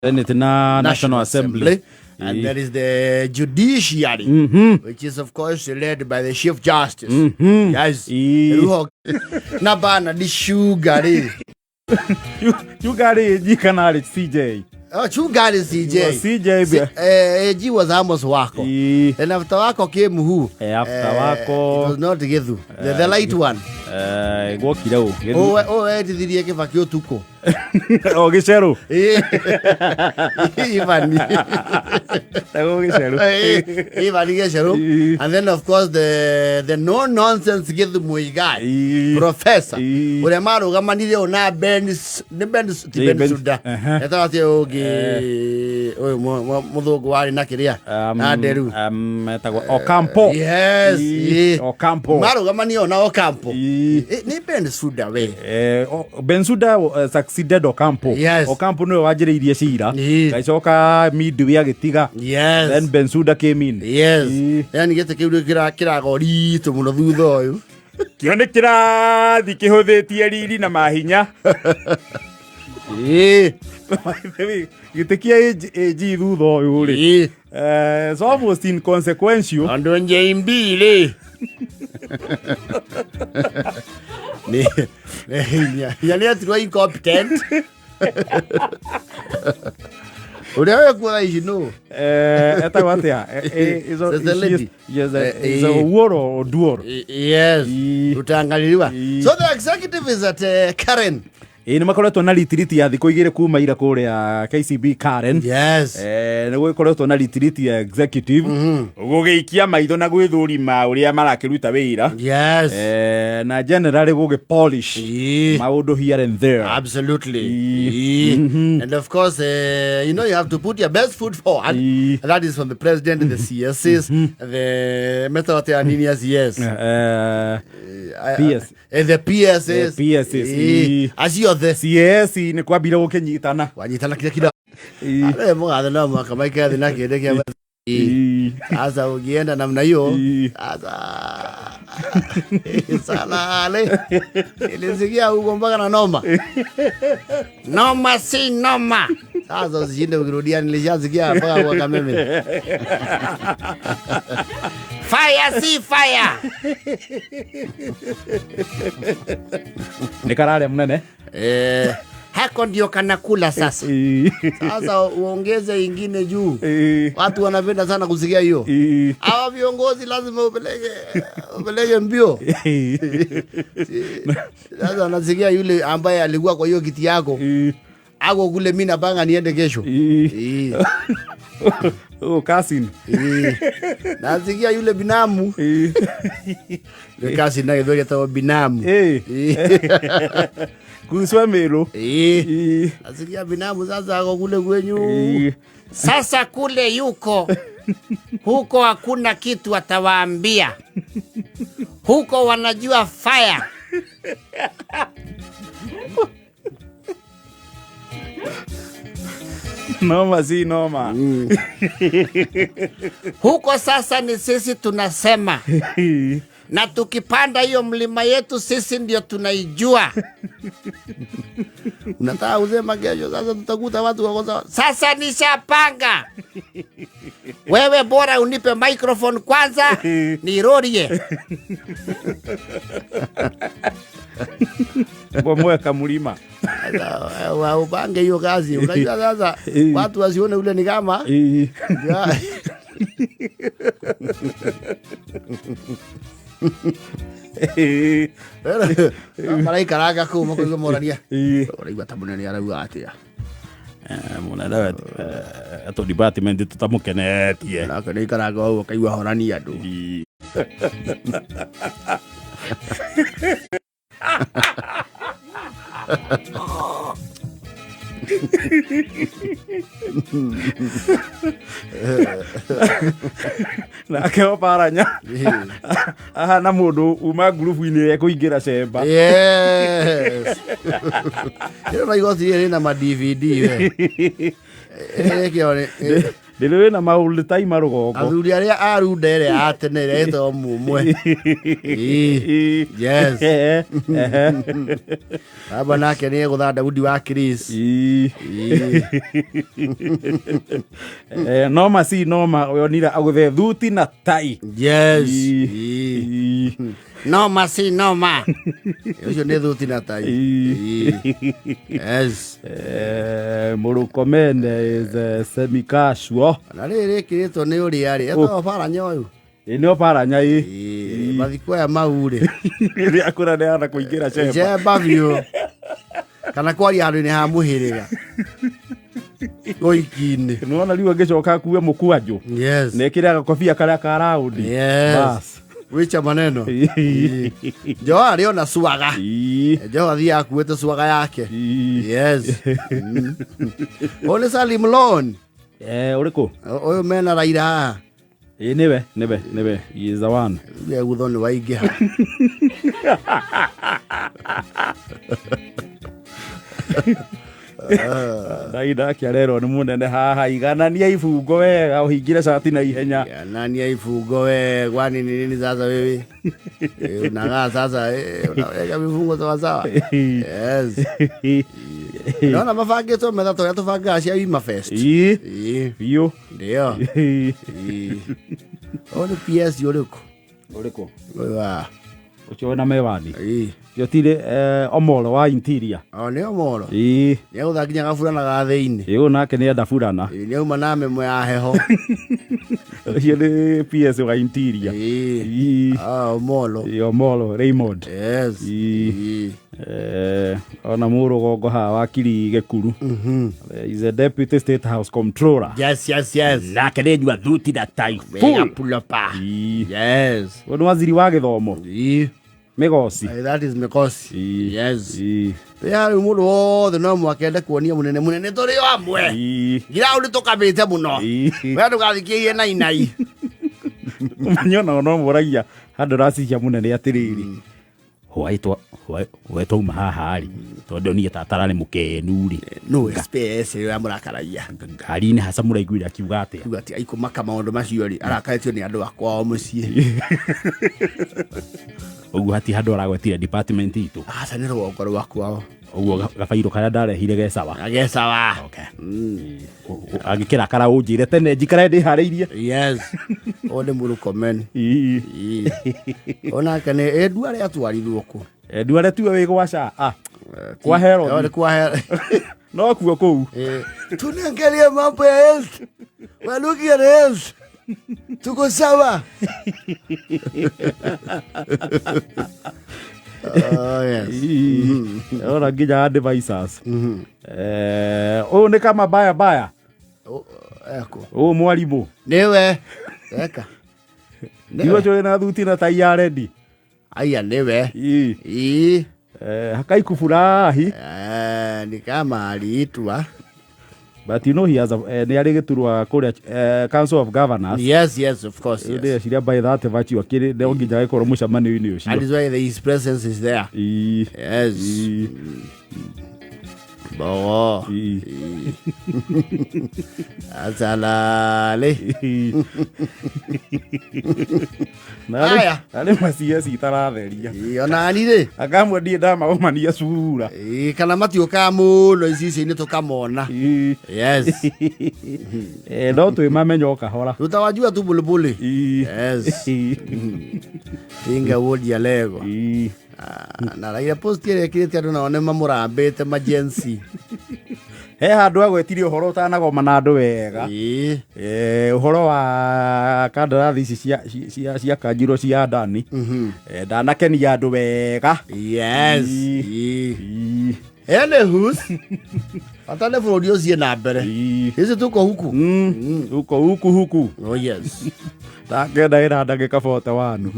Senate na National Assembly. And there is the judiciary, which is of course led by the Chief Justice. Yes. Rĩu na bana di sugar rĩ. Yuga rĩ AG kana rĩ CJ? Oh, sugar is CJ. Was CJ AG was Amos Wako. Then after Wako came who? After Wako. It was not Githu. The light one. Gwokire ũ? Oh, etithirie Kibaki ũtukũ. O gĩcerũ. Ivan. Tagwo gĩcerũ. Ivan Gĩcerũ. And then of course the no nonsense Githu Muigai. Professor. Ũrĩa marũgamanire ũyũ na Ben nĩ Ben ti Ben Suda. Etagwo atĩa ũngĩ ũyũ mũthũngũ warĩ na kĩrĩa na nderu. Etagwo Ocampo. Yes. Ocampo. Marũgamanire ũyũ na Ocampo. Nĩ Ben Suda we. Bensuda succeeded Ocampo. Yes. Ocampo nĩwe wanjĩrĩirie cira. Gagĩcoka midway agĩtiga. Yes. Then Bensuda came in. Yes. Yani gĩtĩ kĩu rĩu kĩraga ũritũ mũno thutha ũyũ. Kĩo nĩ kĩrathi kĩhũthĩtie riri na mahinya. Gĩtĩ kĩa AG thutha ũyũ rĩ. It's almost inconsequential. Andũ JMB rĩ. Nĩ hinya nĩ etirwo incompetent. Ũrĩa wĩ kuo thaa ici nũ? Etagwo atĩa? Is the lady. Yes, is a Owuor or Oduor? Yes. Utaangaliliwa. So the executive is at Karen. Ĩ nĩ makoretwo na retreat ya thikũ igĩrĩ kuma ira kũrĩa KCB Karen. Yes. Nĩ gũgĩkoretwo na retreat ya executive gũgĩikia maitho na gwĩthũrima ũrĩa marakĩruta wĩra. Yes. Na generally gũgĩ polish maũndũ here and there. Absolutely. And of course, you know, you have to put your best foot forward. And that is from the president, the CSs, the method ya nini ya CS. PS. The PSs. The PSs. Acio othe. CS nĩ kwambire gũkĩnyitana. Wanyitana kile kila. Ale mũgathe no mũhaka maikare thĩ na kĩndĩ kĩa Sasa ukienda namna hiyo sasa salale nilisikia huko mpaka na noma noma si noma. Sasa usishinde ukirudia, nilishasikia mpaka kwa Kameme. Fire si fire. Nĩ kararĩa mũnene. Hako ndio kanakula sasa. Sasa uongeze ingine juu. Watu wanapenda sana kusikia hiyo. Hawa viongozi lazima upeleke mbio. Sasa wanasikia yule ambaye alikuwa kwa hiyo kiti yako. Ako kule mimi napanga niende kesho. Oh, cousin. Nasikia yule binamu. Yule cousin naye ndio atawa binamu. Kuswa melo. Nasikia binamu sasa ako kule kwenyu. Sasa kule yuko. Huko hakuna kitu atawaambia. Huko wanajua fire. Noma si noma. Huko sasa ni sisi tunasema. Na tukipanda hiyo mlima yetu sisi ndio tunaijua. Unataka usema kesho sasa tutakuta watu wako sawa. Sasa nishapanga. Wewe bora unipe microphone kwanza nirorie. Bomweka mlima. Sasa upange hiyo kazi. Unajua sasa watu wasione ule ni kama. Maraikaraga kũu makoiga morania. Ũraigua ta mũnene arauga atĩa? Mũnene we, tũ department tũtamũkenetie. Nake nĩ aikaraga ũguo akaigua horania andũ. Nake Oparanya ahana mũndũ uma ngurubu-inĩ ĩrĩa ĩkũingĩra cemba. Yes. Ĩno na igoti rĩrĩ rĩna ma DVD we. Ĩkĩo nĩ Ndĩrĩ wĩna maũndũ taima rũgongo. Athuri arĩa a runda ĩrĩa ya tene ĩrĩa ĩtagwo mumwe. Ĩĩ. Yes. Baba nake nĩ egũtha Daudi wa Chris. Ĩĩ. Ĩĩ. Noma si noma yonire agũthe thuti na tai. Yes. Ĩĩ. Ĩĩ. Ĩĩ. Noma si noma. Ũcio nĩ thuti na tai. Ĩĩ. Ĩĩ. Yes. Mũrũkomene is semi casual. Na rĩrĩ rĩkĩrĩtwo nĩ ũrĩa rĩ etagwo baranya ũyũ. Ĩ nĩo baranya ĩ. Ĩĩ, mathiko aya mau rĩ. Rĩrĩa akũra nĩ ahota kũingĩra cemba. Njemba biũ. Kana kwaria handũ-inĩ ha mũhĩrĩga. Ũiki-inĩ. Nĩwona rĩu angĩcoka akue mũkwanjũ. Yes. Nekĩre gakobia karĩa ka raundi. Yes. Bas. Wicha maneno. Joho arĩ ona swaga. Ĩĩ. Joho athiaga akuĩte swaga yake. Ĩĩ. Yes. Ũyũ nĩ Salim Lon. Ũrĩkũ? Ũyũ mena Raila haha. Ĩĩ nĩwe, nĩwe, nĩwe. He is the one. Rĩu egũthwo nĩ waingĩha. Ndainda akĩarerwo nĩ mũnene haha iganania ibungo wega ũhingire cati na ihenya. Nani ibungo we kwani ni nini sasa wewe? Unakaa sasa unaweka vifungo sawa sawa. Yes. Naona mabangĩtwo metha ta ũrĩa tũbangaga cia Wima Fest. Ĩĩ. Ĩĩ, Biũ. ndio. Ĩĩ. Ũyũ nĩ PS ũrĩkũ? Ũrĩkũ? Ũyũ wa. Ũcio wĩna mewani. Ĩĩ. Ũcio tirĩ Omolo wa interior. O nĩ Omolo. Ĩĩ. Nĩ egũtha nginya gaburana ga thĩinĩ. Ĩĩ ũyũ nake nĩ enda burana. Ĩĩ, nĩ auma na memo ya heho. Ũcio nĩ PS wa interior. Ĩĩ. Ĩĩ. Ah, Omolo. Ĩĩ, Omolo Raymond. Yes. Ĩĩ. Ĩĩ. Ona mũrũgongo haha wakiri Gĩkuru. Is a deputy state house controller. Yes, yes, yes. Nake nĩ nyua thuti na tai Wega full. pulopa. Ĩĩ. Yes. Ũyũ nĩ waziri wa gĩthomo. Ĩĩ. Mĩgoci. That is Mĩgoci. Ĩĩ. Yes. Ĩĩ. Ya rĩu mũndũ wothe no mũhaka ende kuonia mũnene mũnene tũrĩ o amwe. Ĩĩ. Ngiraũndi tũkambĩte mũno. Ĩĩ. We ndũgathikĩrĩrie nainai. Ũmenye onao no moragia handũ ũracicia mũnene atĩrĩrĩ. Hwaĩ twauma haha rĩ tondũ niĩ tata ararĩ mũkenu rĩ. No SPS ĩyo yamũrakaragia. Ngari-inĩ haca mũraiguire akiuga atĩa? Kuga atĩ aikũmaka maũndũ macio rĩ arakarĩtio nĩ andũ a kwao mũciĩ. Ũguo hatirĩ handũ aragwetire department itũ. Aca nĩ rũgongo rwa kwao. Ũguo gabairũ karĩa ndarehire ge sawa. Ge sawa. Okay. Angĩkĩrakara ũnjĩre tene njikare ndĩharĩirie. Yes. Ũyũ nĩ Murkomen. Ĩĩ. Ĩĩ. Onake nĩ ĩ Nduare atwarirwo kũ? Nduare tiwe wĩ gwa SHA. Ah. Kwa Herod. Nĩ kwa Herod. No kuo kũu. Tunaangalia mambo ya health. We're looking at health. Tuko sawa. Oh, yes. Ora nginya advisors. Ũyũ nĩ kama baya baya. Eko. Ũyũ mwarimũ. Nĩwe. Eka. Iwe ũcio wĩna thuti na tai ya rendi. Aya nĩwe. Ĩĩ. Ĩĩ. Hakai kufurahi. Ni kama aliitwa. But you know he has a, nĩ arĩ gĩturwa kũrĩa Council of Governors. Yes, yes, of course. Yes. Ndĩreciria by that virtue akĩrĩ no nginya agĩkorwo mũcemanio-inĩ ũcio. That is why his presence is there. Ĩĩ. Yes. Ĩĩ. Bogo. Ĩĩ. Asalale. Ĩĩ. Na Aya. arĩ maciaci itaratheria. Ĩĩ, ona ni rĩ. Akamwe ndiĩ ndamagomania cura. Ĩĩ, kana matiũkaga mũno icicio-inĩ tũkamona. Ĩĩ. Yes. No twĩmamenye o kahora. Tutawajua tu bulubuli. Ĩĩ. Yes. Ĩĩ. Tinga wodi ya lego. Ĩĩ. Na Raila post ĩrĩa ĩkĩrĩte andũ nao nĩ mamũrambĩte majensi. He handũ agwetirie ũhoro ũtanagoma na andũ wega. Ĩĩ. Ũhoro wa kandarathi ici cia kanjirwo cia Adani. Ndanakenia andũ wega. Yes. Ĩĩ. Ĩĩ. Ĩĩ. Anywho's, bata nĩ bũrũri ũthiĩ na mbere. Ĩĩ. Sisi tuko huku. Tuko huku huku. Oh yes. Ndakenda ĩra ndagĩka 41.